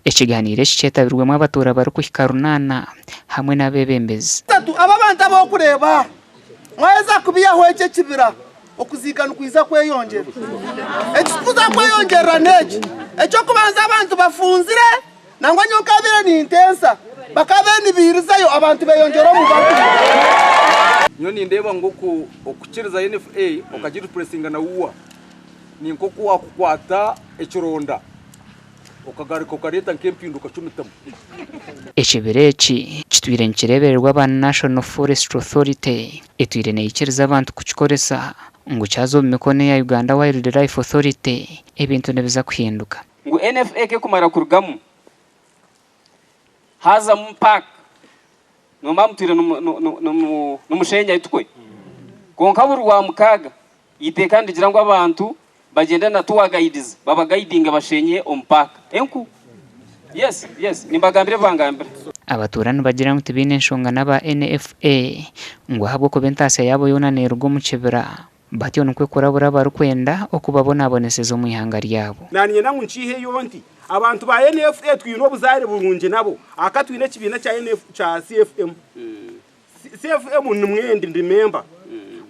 Ekiganiiro eki kyetabirwemu abatuura barikuhika runaana hamwe n'abeebembezi. Aba abantu abu orikureeba aha, mwaheza kubiihaho eki ekibira, okuziika nikwija kweyongyera. Ekirikuza kweyongyerera n'eki, eky'okubanza abantu bafunzire, nangwa nyowe nkaabaire nintensa, bakaabaire nibairizayo abantu beeyongyera omu bantu. Nyowe nindeeba ngu okukiriza NFA okagirepuresinga na UWA ni nk'oku waakukwata ekironda okagaruka okareeta nk'empindu okacumitamu. Ekibira eki kitwire nikireebererwa aba National Forestry Authority etwire neikiriza abantu kukikoresa ngu kyaza omu mikono eya Uganda Wildlife Authority ebintu nibiza kuhinduka. Ngu NFA kekumara kurugamu hazamu park nomba mutwire nimushenya itukwe kwonka buri rwamukaaga Eiteeka nirigira ngu abantu bagyende na tour guides babagaidinge bashenye omu park. Enku? Yes, yes, nimbagambira ebi bangambira. Abatuura nibagira ngu tibaine nshonga n'aba NFA ngu ahabw'okuba entaasya yaabo yoona neeruga omu kibira batyo nikwo kurabura abarikwenda okubabonaboneseza omu ihanga ryabo. Naaniinyenda ngu nkiiheyo nti abantu ba NFA twine obuzaare burungi nabo ahaka twine ekibiina kya CFM. CFM nimwendi ndi memba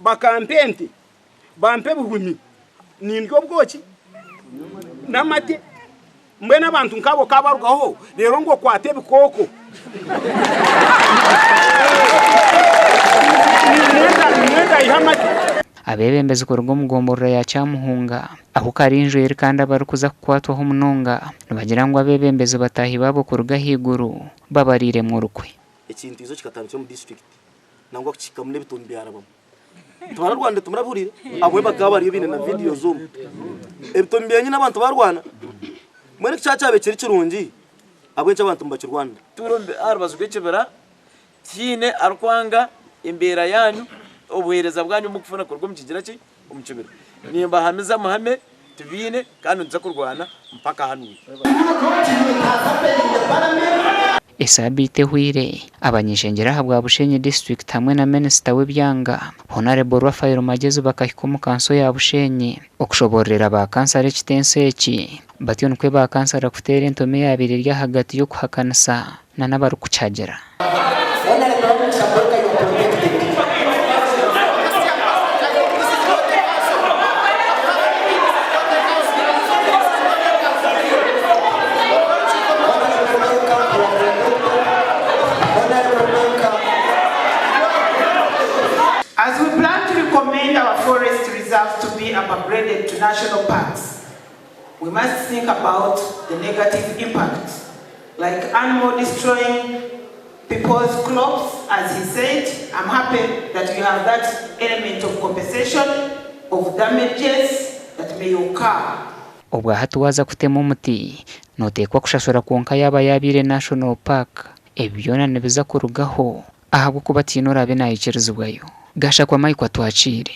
bakampa ente bampa ebihumi nindya obwoki n'amate mbwenu abantu nk'abo kabarugaho reero ngu okwate ebikooko nimwe ndayiha amate. Abeebembezi kuruga omu gomborora ya Kyamuhunga ahu Karinju eri kandi abarikuza kukwatwaho munonga nibagira ngu abeebembezi bataahi baabo kuruga ahaiguru babariiremu orukwe. Ekintu izo kikatandikira omu disiturikiti nangwa kukihikamu n'ebitumbi byarabamu. Tibararwanire timurabihuriire? Abamwe bakaba bariyo baine na videos omu. Ebitumbi byenyine abantu barwana. Mbwenu eki kyaba kiri kirungi, ahabw'enki abantu nibakirwanira? Tuura aha rubaju rw'ekibira, tihaine arikwanga embeera yaanyu, obuheereza bwanyu obu murikufuna kuruga omu kigira ki? Omu kibira. Nimbahamiza muhame tibaine kandi nituza kurwana mpaka hanuya. Esaabiiti ehweire, abany'ishengyero ahabwa Bushenyi disiturikiti hamwe na minisita w'ebyanga, Honarebo Raphael Magyezi bakahika omu kanso ya Bushenyi okushobororera ba kansara ekitenso eki batyo nikwo ba kansara kuteera entomi eyaabaire eri ahagati y'okuhakanisa na n'abarikukihagira. As we plan to recommend our forest reserves to be upgraded to national parks, we must think about the negative impact like animal destroying people's crops as he said, I'm happy that we have that element of compensation of damages that may occur. Obwa hati waaza kutema omuti, nooteekwa kushashura kwonka yaaba yaabaire National Park, ebi byona nibiza kurugaho ahabw'okuba tihaine oraabe naikirizibwayo. Gashakwa Mike Atwakiire.